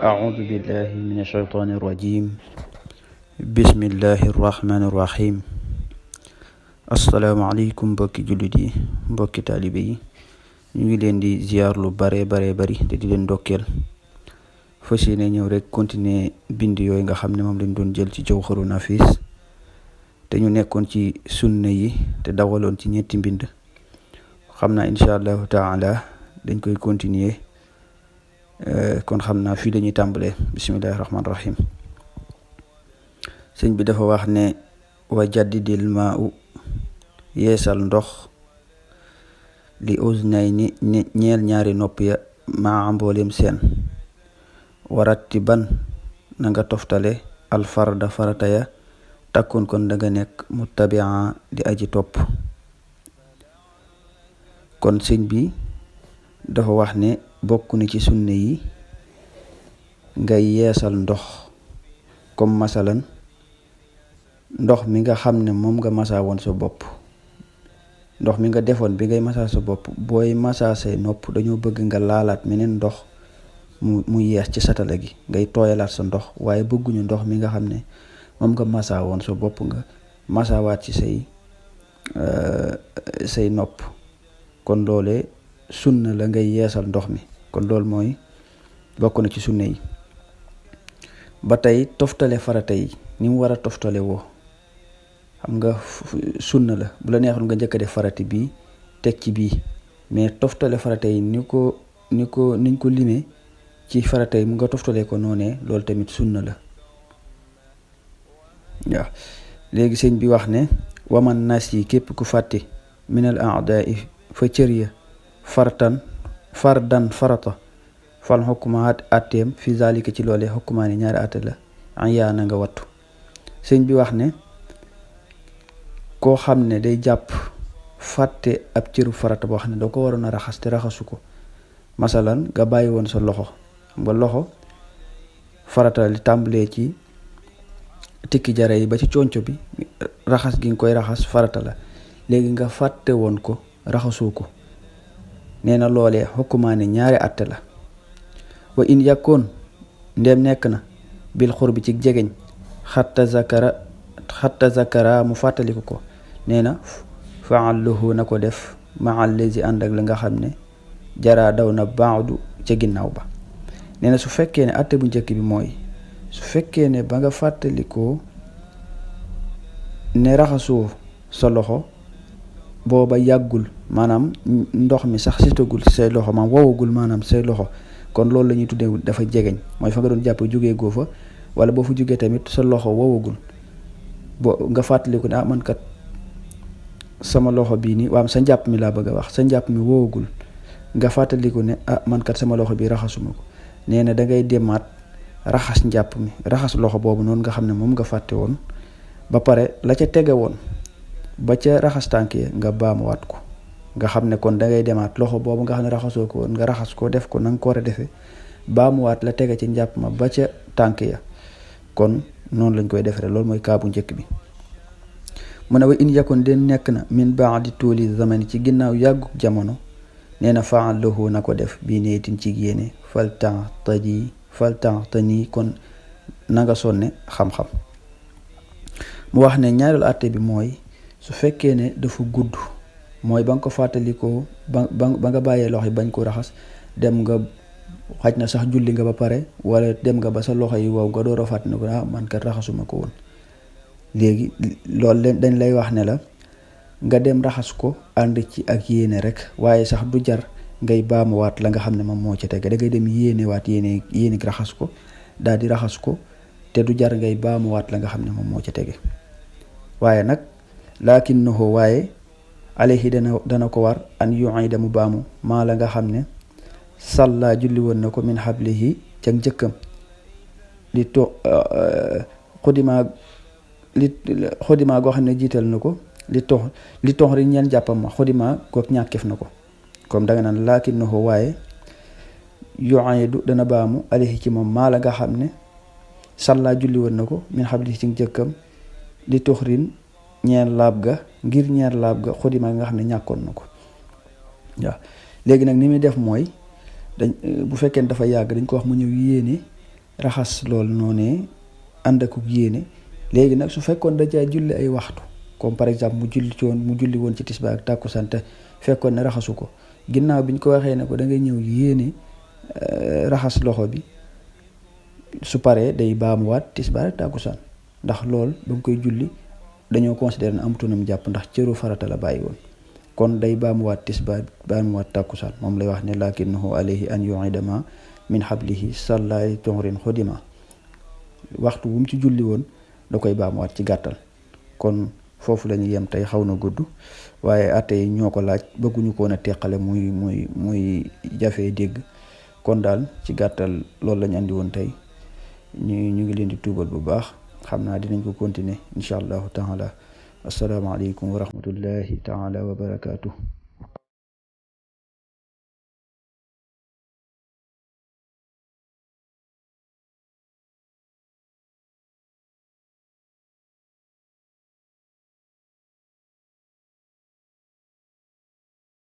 أعوذ بالله من الشيطان الرجيم بسم الله الرحمن الرحيم asalaamaaleykum mbokki jullit yi mbokki taalibe yi ñu ngi leen di ziar lu bare bari te di leen ndokkeel fas yéene ñëw rek continuer bind yooyu nga xam ne moom lañ doon jël ci Jawharu Nafis te ñu nekkoon ci sunna yi te dawaloon ci ñetti mbind xam naa incha allahu taala dañ koy continuer kon xam naa fii lañuy tàmbalee bismillahi rahmaani rahim sëñ bi dafa wax ne wa jaddidil maa u yeesal ndox li uznayni ñeel ñaari nopp ya maa mboolem seen warattiban na nga toftale alfarda farata ya takkun kon da nga nekk muttabia di aji topp kon sëñ bi dafa wax ne bokk na ci sunne yi ngay yeesal ndox comme masalan ndox mi nga xam ne moom nga masaa woon sa bopp ndox mi nga defoon bi ngay masaa sa bopp booy masaa say nopp dañoo bëgg nga laalaat meneen ndox mu yees ci satala gi ngay tooyalaat sa ndox waaye bëgguñu ndox mi nga xam ne moom nga masaa woon sa bopp nga masaawaat ci say nopp kon loolee sunna la ngay yeesal ndox mi kon loolu mooy bokk na ci sunna yi ba tey toftale farata yi ni mu war a toftale woo xam nga sunna la bu la neexoon nga njëkk a def farati bii teg ci bii mais toftale farata yi niñ ko limee ci farata yi mu nga toftale ko noonee loolu tamit sunna la waaw léegi sëñ bi wax ne waman nas yi képp ku fàtte minal a'da'i fa cër ya fardan farata fal xukkumaat atteem fi zalika ci loolee xukkumaani ñaari atte la yaa na nga wattu sëñ bi wax ne koo xam ne day jàpp fàtte ab cëru farata boo xam ne da ko waroon a raxas te raxasu ko masalan nga bàyyi woon sa loxo xam nga loxo farata li tàmbalee ci tikki jara yi ba ci conco bi raxas gi nga koy raxas farata la léegi nga fàtte woon ko raxasoo ko nee na loolee xukkumaani ñaari atte la wa in yakkoon ndem nekk na bil xur bi ci jegeñ xatta zakara mu fàttaliku ko nee na faalluhu na ko def maal lezi ànd ak la nga xam ne jaraa daw na baadu ca ginnaaw ba nee na su fekkee ne atte bu njëkk bi mooy su fekkee ne ba nga fàttalikoo ne raxasoo sa loxo booba yàggul maanaam ndox mi sax sitagul say loxo maanaam wowagul maanaam say loxo kon loolu la ñuy tuddee dafa jegeñ mooy fa nga doon jàpp jógee goo fa wala boo fa jógee tamit sa loxo wowagul nga fàttaliku ne man kat sama loxo bii nii waaw sa njàpp mi laa bëgg a wax sa njàpp mi wowagul nga fàttaliku ne man kat sama loxo bi raxasuma ko nee na da ngay demaat raxas njàpp mi raxas loxo boobu noonu nga xam ne moom nga fàtte woon ba pare la ca tege woon ba ca raxas tànk ya nga baamuwaat ko nga xam ne kon da ngay demaat loxo boobu nga xam ne raxasoo ko woon nga raxas ko def ko na nga ko war a defee baamuwaat la tege ci njàpp ma ba ca tànk ya kon noonu lañ koy defaree loolu mooy kaabu njëkk bi mu ne wa in yakun den nekk na min baadi tuuli zamani ci ginnaaw yàgguk jamono nee na faallahu na ko def bii neetin ci yéene faltani kon na nga sonne xam-xam mu wax ne ñaareelu àtte bi mooy su fekkee ne dafa gudd mooy ba nga ko fàttalikoo ba nga bàyyee loxo yi bañ ko raxas dem nga xaj na sax julli nga ba pare wala dem nga ba sa loxo yi wow nga door a fàttali ko man kat raxasuma ko woon léegi loolu dañ lay wax ne la nga dem raxas ko ànd ci ak yéene rek waaye sax du jar ngay baamuwaat la nga xam ne moom moo ci tege da ngay dem yéenewaat yéene raxas ko daal di raxas ko te du jar ngay baamuwaat la nga xam ne moom moo ci tege waaye nag lakinnahu waaye alayhi dana ko war an yu'ida mu baamu maa la nga xam ne sàllaa julli woon na ko min xablihi ca njëkkam li xodimaa goo xam ne jiital na ko li tox ri ñeen jàppam ma xodimaa goog ñàkkef na ko comme da nga naan lakinnahu waaye yu'idu dana baamu alayhi ci moom maa la nga xam ne sàllaa julli woon na ko min xablihi ci njëkkam li tox rin ñeen laab ga ngir ñeer laab ga xodimaa nga xam ne ñàkkoon na ko waaw léegi nag ni muy def mooy dañ bu fekkee dafa yàgg dañ ko wax mu ñëw yéene raxas loolu noonee ànd ak yéene. léegi nag su fekkoon da caa julli ay waxtu comme par exemple mu julli woon ci tisbaar ak tàkkusaan te fekkoon ne raxasu ko ginnaaw bi ñu ko waxee ne ko da ngay ñëw yéene raxas loxo bi su paree day baamuwaat tisbaar ak tàkkusaan ndax lool ba mu koy julli dañoo considéré ne amutoonam jàpp ndax cëru farata la bàyyi woon kon day baamuwaat tisbaar baamuwaat tàkkusaan moom lay wax ne lakinnahu alayhi an yu'idama min hablihi sallay tonrin xudima waxtu wu mu ci julli woon da koy baamuwaat ci gàttal. kon foofu la ñuy yem tey, xaw na gudd waaye atte yi ñoo ko laaj, bëgguñu ko woon a teqale muy jafee dégg. kon daal ci gàttal loolu la ñu andi woon tey. ñu ngi leen di tuubal bu baax, xam naa dinañ ko continuer incha allahu taala. asalaamaaleykum wa rahmatullahi taala wa barakaatu.